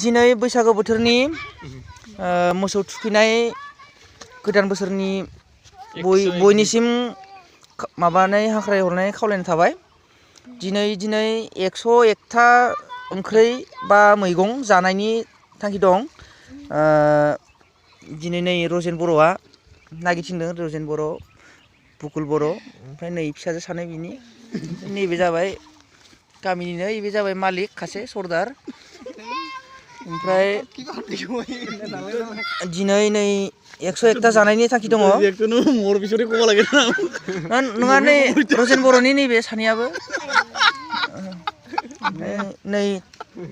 दिनै बैसागु बोथोरनि मोसौ थुखैनाय गोदान बोसोरनि बयनिसिम माबानाय हांख्रायहरनाय खावलायनाय थाबाय। दिनै 101था ओंख्रै बा मैगं जानायनि थांखि दं। दिनै नै रजेन बर'आ नागिरथिंदों, रजेन बर', बुकुल बर', ओमफ्राय नै फिसाजो सानै बिनि, नैबे जाबाय गामिनिनो, नैबे जाबाय मालिक खासे सरदार। ओमफ्राय दिनै नै 101था जानायनि थांखि दङ। नङा नै रजेन बर'नि नैबे सानैयाबो।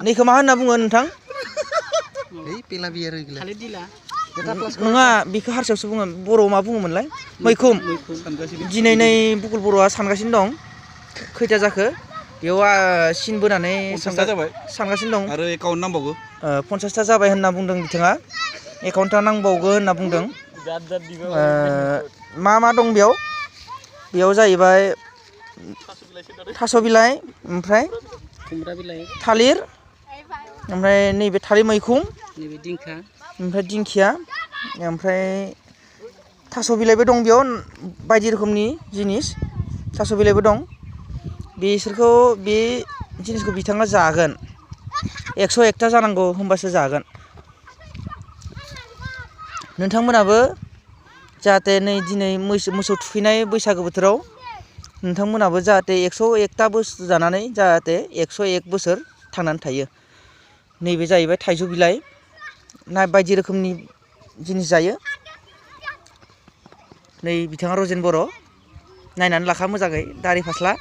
नैखौ मा होनना बुङो नोंथां? नङा, बेखौ हारसायावसो बुङो, बर'आव मा बुङोमोनलाय? मैखुम। दिनै नै बुकुल बर'आ सानगासिनो दं खैथा जाखो, बेयाव सिन बोनानै सानगासिनो दं। आरो एकाउन्ट नांबावगौ। 50था जाबाय होनना बुंदों बिथाङा, एकाउन्टआ नांबावगौ होनना बुंदों। मा दं बेयाव? बेयाव जाहैबाय थास' बिलाइ, ओमफ्राय थालिर, ओमफ्राय नैबे थालिर मैखुम, ओमफ्राय दिंखिया, ओमफ्राय थास' बिलाइबो दं बेयाव, बायदि रोखोमनि जिनिस थास' बिलाइबो दं। बे जिनिसखौ बिथाङा जागोन। 101था जानांगौ, होमबासो जागोन। नोंथांमोनाबो जाहाथे दिनै मोसौ थुखैनाय बैसागो बोथोराव नोंथांमोनाबो जाहाथे 101था बोसोर जानानै जाहाथे 101 बोसोर थांनानै थायो। नैबे जाहैबाय थाइजौ बिलाइ, बायदि रोखोमनि जिनिस जायो। नै बिथाङा रजेन बर', नायनानै लाखा मोजाङै, दारि फास्ला।